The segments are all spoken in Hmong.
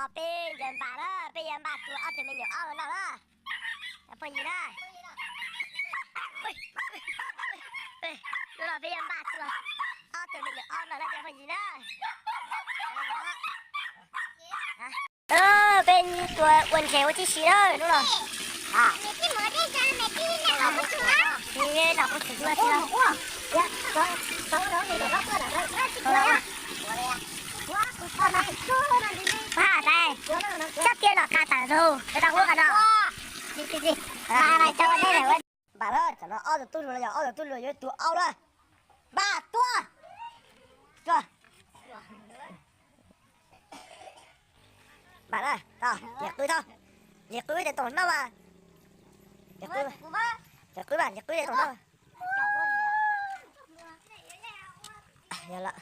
Peb yuav npaj na, peb yuav npaj tua ob tug me nyuam aub no na, cov phooj ywg na. Hnub no peb yuav npaj tua ob tug me nyuam aub no na cov phooj ywg na. Peb tua ua ntses ua tib si na hnub no. Cov tiaj no qab tas zog, peb tau ua qab no. Npaj na, cov no ob tug tub hluas no yog ob tug tub hluas yuav tua aub na. Npaj tua. Npaj na, nqis qw tau, nqis qw ib tes toom no mas. Nqis qw mas, nqis qw ib tes toom no. Yog lawm.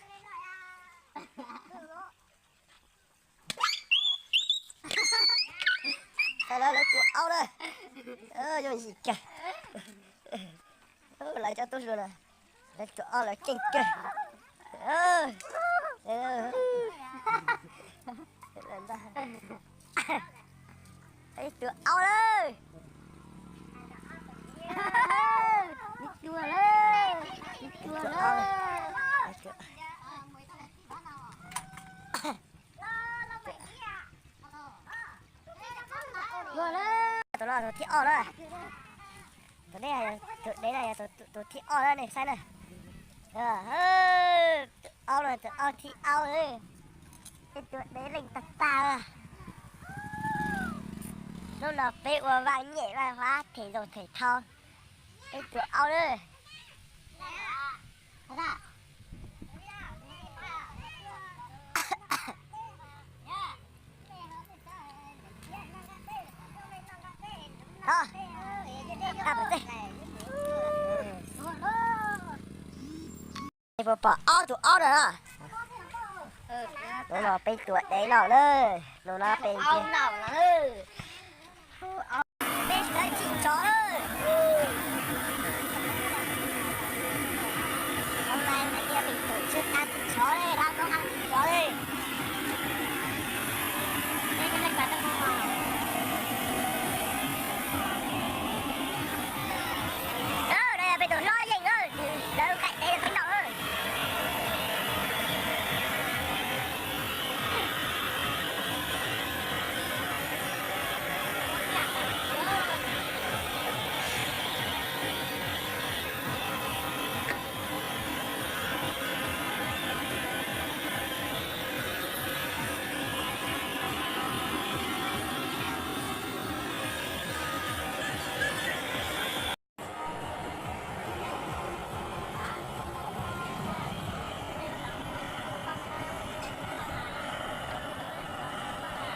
Lawv tua aub na, yooj yim kawg. Lawv cov tub hluas na, lawv tua aub lawv keej kawg. Peb tua aub lawm. Tua lawm, tua lawm. Tus no tus thib ob na. Tus deb, tus deb no yog tus thib ob na, nej saib na. Tus aub no tus aub thib ob. Peb tua deb leej tag tag. Hnub no peb ua vaj nyem vaj huab them zoos them thau. Peb tua aub na. Puas pom ob tug aub no? Hnub no peb tua dev loj na. Hnub no peb tua, peb tua tsis tsov na. Hnub no peb tua tsis tsov li, dab toob qab tsis tsov li. Peb tus hlob yeej, lawv nqaim dev los peb noj.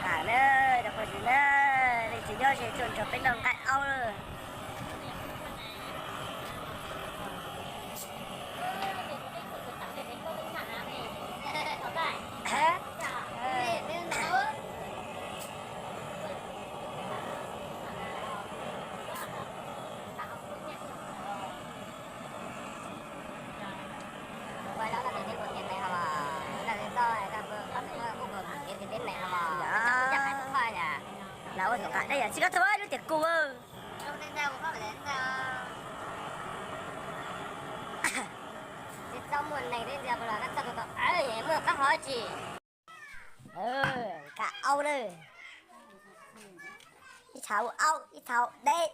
Tam na, cov phooj ywg na, leej twg nyob ze tuaj nrog peb noj nqaij aub. Lawv ua tus nqa dej yog tsis koj tau lub tiam kuv. Tsis tau muaj neeg thiab ntxias los tau muaj qab hov tsis. Nqa aub na. Ib txhais ua aub, ib txhais ua deb.